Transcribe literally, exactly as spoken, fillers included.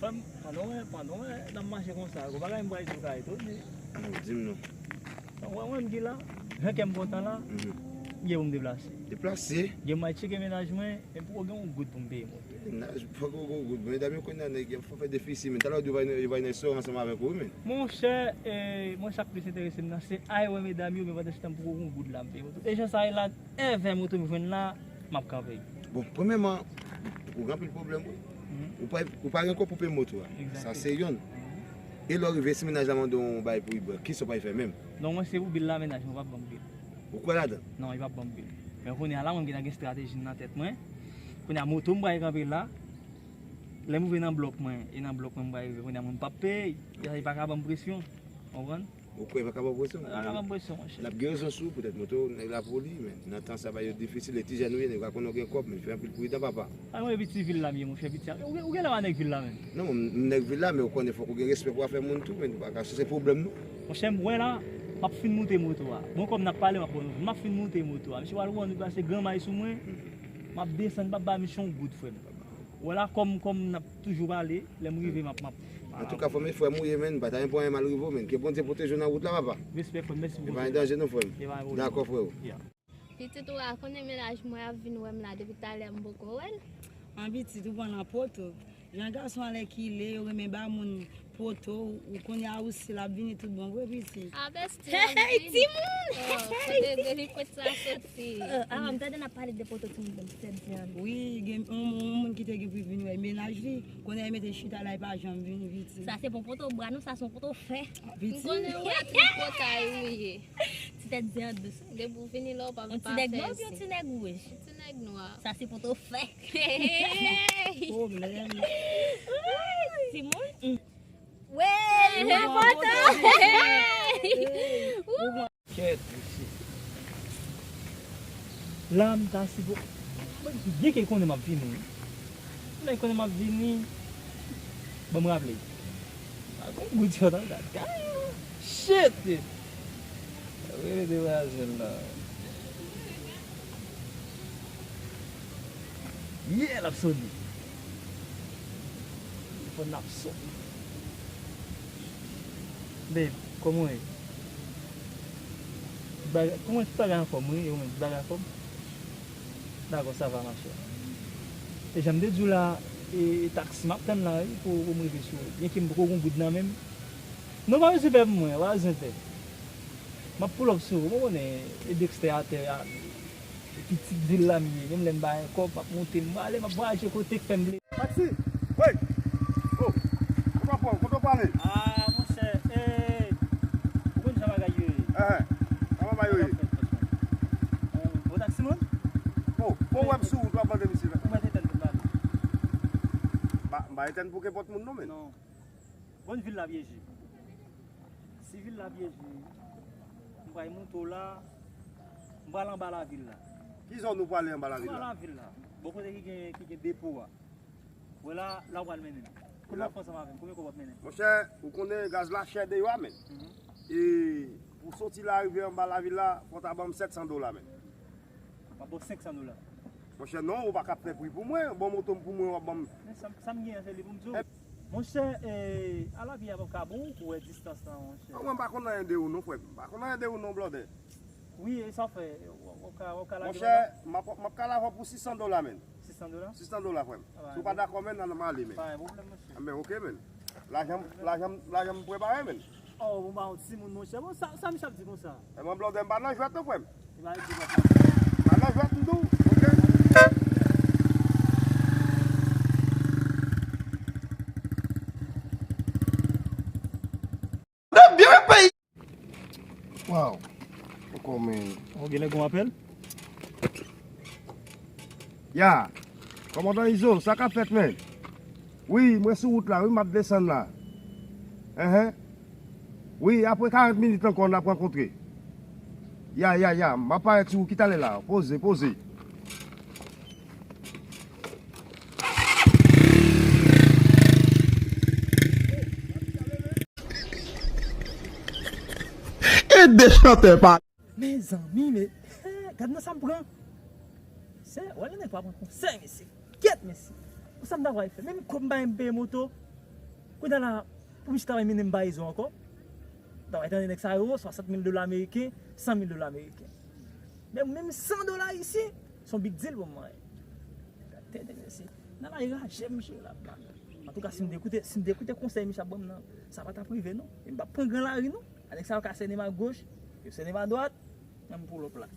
Frè m, pandan w wè, pandan w wè n ap mache konsa, gon bagay m pral di w ka etone. Non, di m non. Donk, wè mwen m ki la, jan kè m kontan la, mhm, gen pou m deplase. Deplase? Gen m al tcheke mennaj mwen, men poko gen yon goud pou m peye moto. Mennaj, poko gen yon goud. Medam yo kounye a nèg yo fè defisi, men talè yo di yo va nan restoran ansanm avèk ou, men. Monchè, eh, mwen sa k plis enterese m nan, se al wè medam yo, men pandan se tan m poko gen yon goud la m peye moto. E jan sa ye la, Evè moto m jwenn la, m ap kanpe. Bon, premyèman, ou gen anpil pwoblèm, wi. Mhm. Ou pa, ou pa gen kòb pou peye moto a. Sa se youn. Mhm. E lè w rive, si mennaj la mande w yon bagay pou Uber, kisa w pral fè menm? Non, mwen se pou bil la, mennaj mwen p ap ban m bil. Ou kwè ladan? Non, li p ap ban m bil. Men kounye a la, mwen gentan gen estrateji m nan tèt mwen. Kounye a, moto m pral kanpe la. Lè m rive nan blòk mwen, e nan blòk mwen m pral rive, kounye a mwen m p ap peye. Li pa ka ban m presyon. Konprann? Ou kwè pa ka ba w presyon? Pa ka ba m presyon, monchè. L ap gen rezon sou ou, poutèt moto nèg la pou li, men nan tan sa bagay yo difisil, e ti jèn ou ye, nèg pa konnen w gen kòb, men fè anpil pridan, papa. A, mwen, piti vil la m ye, monchè, piti a. Ou, ou genlè pa nèg vil la menm? Non, m, m nèg vil la, men ou konnen fòk ou gen respè pou afè moun tou, men ou pa ka chèche pwoblèm, non. Monchè, m wè la, m ap fin moute moto a. Bon, kòm n ap pale, m ap, m ap fin moute moto a. Misye pral wè nou pase granmay sou mwen, m ap desann, m p ap ba misye yon goud, frè m. Wè la, kòm, kòm n ap toujou pale, lè m rive, m ap, m ap. Antouka, fò m e frè m ou ye, menn, pa ta yon pwen mal rive w, menn. Ke Bondye pwoteje w nan wout la, papa. Respè, frè m, mèsi pou. E pa yon danje non, frè m. E pa yon pwoblèm. Dakò, frè m. Yeah. Pitit ou a konnen mennaj mwen ap vin wè m la depi talè m poko wè l. An pitit ou pran nan poto. Jan gason an lè ki le, yo renmen ba moun poto, ou kounye a ou si l ap vini tout bon vre pitit. A bèsti ap vini. Hey, timoun! Oh, kote delinkwent sa soti? Euh, avan m tande n ap pale de poto timoun, bon, tèt di an. Wi, gen yon, yon moun ki te gen pou vin wè mennaj li, kounye a li mete chita la, li pa janm vini pitit. Sa se pon poto bwa, non, sa se yon poto fè. Pitit. M konnen ou wè tripotay ou ye. Ti tèt di an dous. Depi w vini la, w pa vin pa fè si. Yon ti nèg nwa oubyen yon ti nèg wouj? Yon ti nèg nwa. Sa se poto fè. Pwoblèm. Timoun. Wi, poto. Kèt, mesye. La, m ta sipo-, mwen byen ke konnen m ap vini. Mwen konnen m ap vini. Ban m raple. A, gon goud sot an gad. Shit! Rele de vwazin la. Yeah, l ap sone. Telefòn nan ap sone. Babe, kòman w ye? Tout bagay, kòman tout bagay anfòm, wi, e ou menm, tout bagay anfòm? Dakò, sa va, machè. E jan m te di w la, e, e taksi m ap tann la, wi, pou, pou m rive sou ou. Byenke m poko gen goud nan men m. Non, pa bezwen pè pou mwen, pa bezwen pè. M ap pull up sou ou, ou konnen, e Dexter atè a, e pitit vil la m ye, menm lè m pa gen kòb, m ap monte, m prale, m ap vwayaje kote k fè m vle. Taxi! Wey! Oh! Kote w pran? Kote w prale? Ah, monchè, eh, ou konn jan bagay yo ye. Ehe. Kòman bagay yo ye? Ou, ou taksiman? Oh, bon, wè m sou wout, w ap mande misye la. Ou mèt etèn pou m pale. M pa, m pa etèn pou kenpòt moun non, men. Non. Bon, vil la pyeje. Si vil la pyeje, m pral monte w la, m pral anba lavil la. Ki zòn ou prale anba lavil la? Anba lavil la. Bò kote ki gen, ki gen depo a. Wè la, la w pral mennen m. Kòman w ap fè ansanm avè m? Konbyen kòb w ap mennen m? Monchè, ou konnen gaz la chè deyò a, men. Mhm. E pou soti la rive anba lavil la, fò w ta ban m sèt san dola, men. M ap ba w senk san dola. Monchè, non, ou pa ka fè pri pou mwen. Bon, moto m pou mwen, w ap ban m. Men sa, sa m gen an, se li pou m di w. Monchè, eh, a la vi a p ap ka bon, ou wè distans lan, monchè. Mwen, m pa konn anyen de ou non, frè m. M pa konn anyen de ou non, blòdè. Wi, e sa w fè? W, w ap ka, w ap ka lage. Monchè, m ap, m ap ka lave w pou sis san dola, men. Sis san dola? Sis san dola, frè m. Si w pa dakò, men, ann, ann ale, men. Pa gen pwoblèm, monchè. Anben, oke, men. Lajan, lajan, lajan m prepare, men. Oh, bon, ba yon timoun, monchè. Bon, sa, sa misye ap di konsa? Ebyen, blòdè, m pa nan jwèt non, frè m. Li pa ret di konsa. M pa nan jwèt, m di w, oke? Byen peyi. Wow. Poko men. Oh, genlè gon apèl? Ya. Kòmandan Izo, sa k ap fèt, men? Wi, mwen sou wout la, wi, m ap desann la. Enhen. Wi, apre karant minit ankò, n ap rankontre. Ya, ya, ya, m ap parèt sou ou ki talè la. Poze, poze. E de chantè pa. Mezanmi, men, gad nan sa m pran. Se, wè lè nèg pa pran konsèy, mesye. Kyèt, mesye. Pou sa m ta pral fè? Menm kòb m pa menm peye moto. Kounye a la, pou misye ta bay mennen m payizon ankò, ta bay tande nèg sa yo, swasant mil dola ameriken, san mil dola ameriken. Men menm san dola ayisyen, se yon big deal pou mwen. Gade tèt mesye. Nan lari raje misye la. Antouka, si m te koute, si m te koute konsèy misye ap ban m nan, sa pa t ap rive non. E m p ap pran gran lari non. A nèg sa yo ka sènen m a goch, yo sènen m a dwat, men m pull up la.